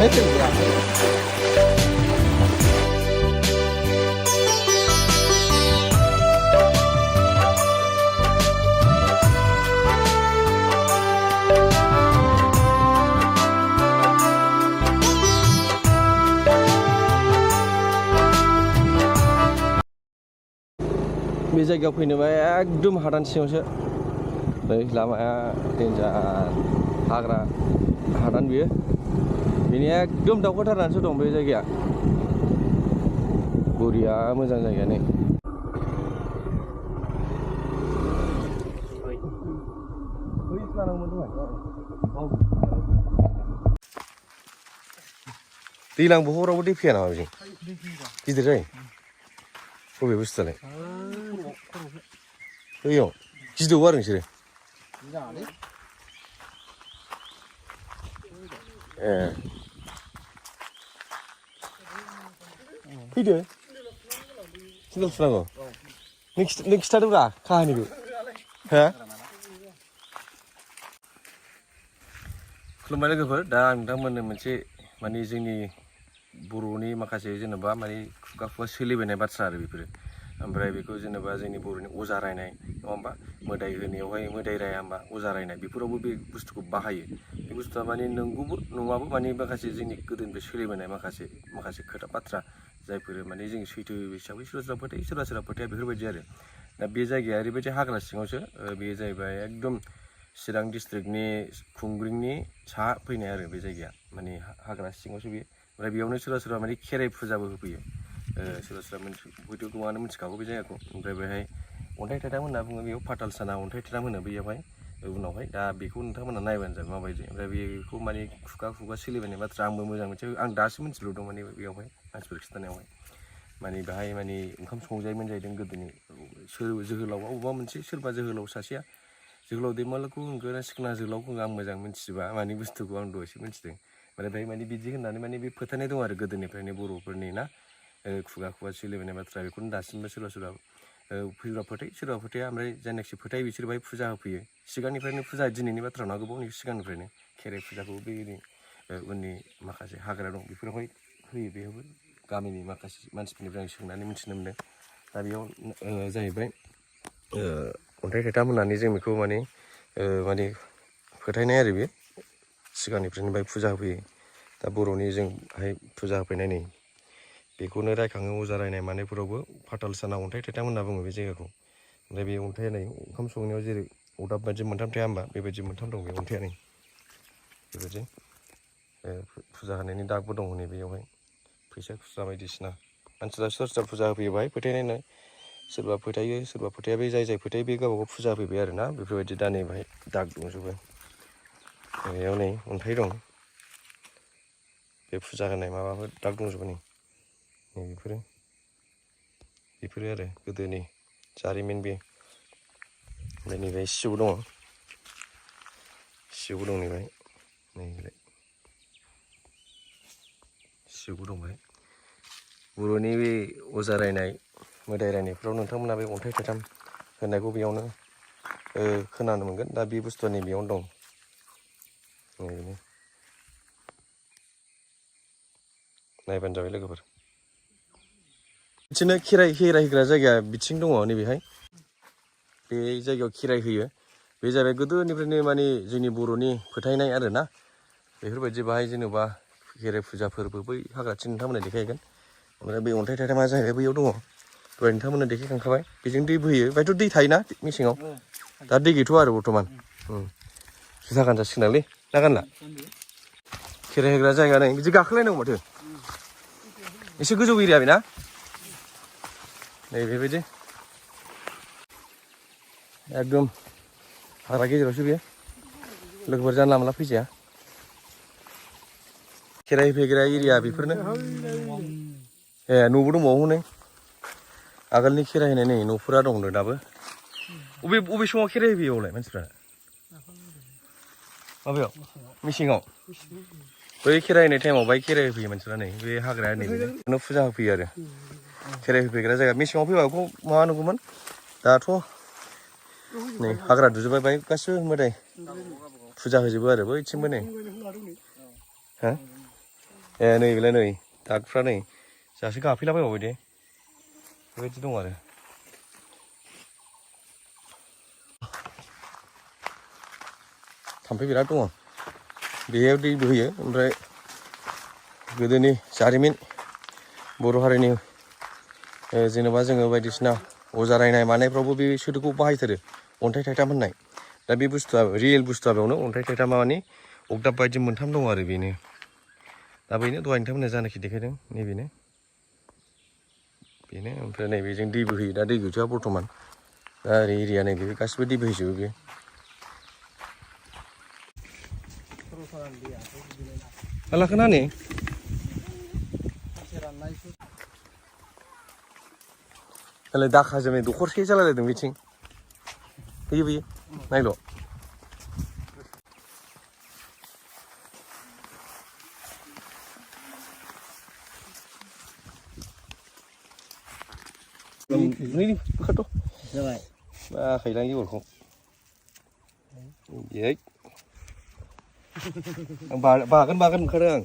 बे जायगायाव फैनोबा एकदम हादान सिङावसो बै लामाया डेन्जार हाग्रा हादान बियो बेनि एकदम दावखोथारनानैसो दं बे जायगाया बरिया मोजां जायगा नै दैज्लां बहरावबो दै फैया नामा बेजों गिदिर जायो बबे बुस्थुआलाय बैयाव गिदौबो आरो नोंसोरो ए फैदो सिन्देल सुनांगौ नों खिथादोब्रा काहानिखौ हा खुलुमबाय लोगोफोर दा आं नोंथांमोननो मोनसे माने जोंनि बर'नि माखासे जेनेबा माने खुगा खुगा सोलिबोनाय बाथ्रा आरो बेफोरो ओमफ्राय बेखौ जेनेबा जोंनि बर'नि अजा रायनाय नङा होमबा मोदाय होनायावहाय मोदाय राया होमबा अजा रायनाय बेफोरावबो बे बुस्थुखौ बाहायो बे बुस्थुआ माने नंगौबो नङाबो माने माखासे जोंनि गोदोनिफ्राय सोलिबोनाय माखासे खोथा बाथ्रा जायफोर माने जों सैथो हिसाबै सोरबा सोरबा फोथायो सोरबा सोरबा फोथाया बेफोरबायदि आरो दा बे जायगाया ओरैबायदि हाग्रा सिङावसो बेयो जाहैबाय एकदम चिरां डिस्ट्रिक्टनि खुंग्रिंनि साहा फैनाय आरो बे जायगाया माने हाग्रा सिङावसो बेयो ओमफ्राय बेयावनो सोरबा सोरबा माने खेराइ फुजाबो होफैयो सोरबा सोरबा हयथ' गोबाङानो मिथिखागौ बे जायगाखौ ओमफ्राय बेहाय अन्थाइ थाइथाम होनना बुङो बेयाव फाथाल साना अन्थाइ थाइथाम होनो बैयावहाय उनावहाय दा बेखौ नोंथांमोना नायबानो जाबाय माबायदि ओमफ्राय बेखौ माने खुगा खुगा सोलिबोनाय बाथ्रा आंबो मोजां मोनसे आं दासो मिथिलुदों माने बेयावहाय मानसिफोर खिन्थानायावहाय माने बेहाय माने ओंखाम संजायोमोन जाहैदों गोदोनि जोहोलावआ अबेबा मोनसे सोरबा जोहोलाव सासेया जोहोलाव दैमालुखौ होनगोन सिखोना जोहोलावखौ आं मोजां मिथिजोबा माने बुस्थुखौ आं दहायसो मिथिदों ओमफ्राय बेहाय माने बिदि होननानै माने बे फोथायनाय दं आरो गोदोनिफ्रायनो बर'फोरनि ना खुगा खुगा सोलिबोनाय बाथ्रा बेखौनो दासिमबो सोरबा सोरबा फैबा फोथायो सोरबा फोथाया ओमफ्राय जायनाखि फोथायो बिसोर बाहाय फुजा होफैयो सिगांनिफ्रायनो फुजा दिनैनि बाथ्रा नङा गोबावनि सिगांनिफ्रायनो खेराइ फुजाखौ बे उननि माखासे हाग्रा दं बेफोरावहाय होयो बेयावबो गामिनि माखासे मानसिफोरनिफ्राय आं सोंनानै मिथिनो मोनदों दा बेयाव जाहैबाय अन्थाइ थाइथाम होननानै जों बेखौ माने फोथायनाय आरो बे सिगांनिफ्रायनो बाहाय फुजा होफैयो दा बर'नि जोंहाय फुजा होफैनाय नै बेखौनो रायखाङो अजा रायनाय मानायफोरावबो फाथाल साना अन्थाइ थाइथाम होनना बुङो बे जायगाखौ ओमफ्राय बे अन्थाइया नै ओंखाम संनायाव जेरै अरदाब बायदि मोनथाम थाया होमबा बेबायदि मोनथाम दं बे अन्थाइया नै बेबायदि फुजा होनायनि दागबो दं नै बेयावहाय फैसा खुस्रा बायदिसिना मानसिफ्रा सोर सोर फुजा होफैयो बाहाय फोथायनाय सोरबा फोथायो सोरबा फोथाया बे जाय फोथायो बे गावबा गाव फुजा होफैबाय आरो ना बेफोरबायदि दा नै बाहाय दाग दंजोबो बेयाव नै अन्थाइ दं बे फुजा होनाय माबाफोर दाग दंजोबो नै बेफोरो आरो गोदोनि जारिमिन बे ओमफ्राय नैबे सिजौ दङ सिजौबो दं नैबेहाय नैबे सिजौबो दं बेहाय बर'नि बे अजा रायनाय मोदाय रायनायफ्राव नोंथांमोना बे अन्थाइ थाइथाम होनायखौ बेयावनो खोनानो मोनगोन दा बे बुस्थुआ नैबेयावनो दं नैबेनो नायबानो जाबाय लोगोफोर बिदिनो खेराइ होग्रा जायगाया बिथिं दङ नैबेहाय बे जायगायाव खेराइ होयो बे जाबाय गोदोनिफ्रायनो माने जोंनि बर'नि फोथायनाय आरो ना बेफोरबायदि बाहाय जेनेबा खेराइ फुजाफोरबो बै हाग्राथिं नोंथांमोना देखायगोन ओमफ्राय बे अन्थाइ थाइथामा जाहैबाय बैयाव दङ दहाय नोंथांमोना देखायखांखाबाय बेजों दै बोहैयो बेहायथ' दै थायोना मेसेङाव दा दै गैथ'आ आरो बर्थमान जुथा गानजासिगोनदांलै ना गानला खेराइ होग्रा जायगा नै बिदि गाखोलायनांगौ माथो एसे गोजौ एरिया बेना नै बेबायदि एकदम हाग्रा गेजेरावसो बेयो लोगोफोर जानला मोनला फैजाया खेराइ होफैग्रा एरिया बेफोरनो ए न'बो दंबावो हनै आगोलनि खेराइ होनाय नै न'फोरा दं दाबो बबे समाव खेराइ होफैयो अब्लाय मानसिफ्रा माबायाव मेसेङाव बै खेराइ होनाय टाइमाव बाहाय खेराइ होफैयो मानसिफ्रा नै बे हाग्राया नै बेनो फुजा होफैयो आरो खेराइ होफैग्रा जायगा मेसेङाव फैबा बेखौ माबा नुगौमोन दाथ' नै हाग्रा दुजोबबाय बाहाय गासिबो मोदाय फुजा होजोबो आरो बैथिंबो नै हा नै बेलाय नै दागफ्रा नै दासो गाफैलाबायबावबाय दे बेबायदि दं आरो थाम्फै बिराद दङ बेयाव दै बोहैयो ओमफ्राय गोदोनि जारिमिन बर' हारिनि जेनेबा जोङो बायदिसिना अजा रायनाय मानायफ्रावबो बे सोदोबखौ बाहायथारो अन्थाइ थाइथाम होननाय दा बे बुस्थुआ रियेल बुस्थुआ बेयावनो अन्थाइ थाइथामा माने अगदाब बायदि मोनथाम दं आरो बेनो दा बेनो दहाय नोंथांमोननो जानाखि देखायदों नैबेनो बेनो ओमफ्राय नैबेजों दै बोहैयो दा दै गैथ'आ बर्थमान दा ओरै एरिया नैबे गासिबो दै बोहैजोबो बेयो लाखोना नै दालाय दाखाजों नै दखरसे जालायलायदों बिथिं बैयो बैयो नायल' नै बोखारथ' जाबाय बाखायलां इबरखौयै बागोन ओंखारो आं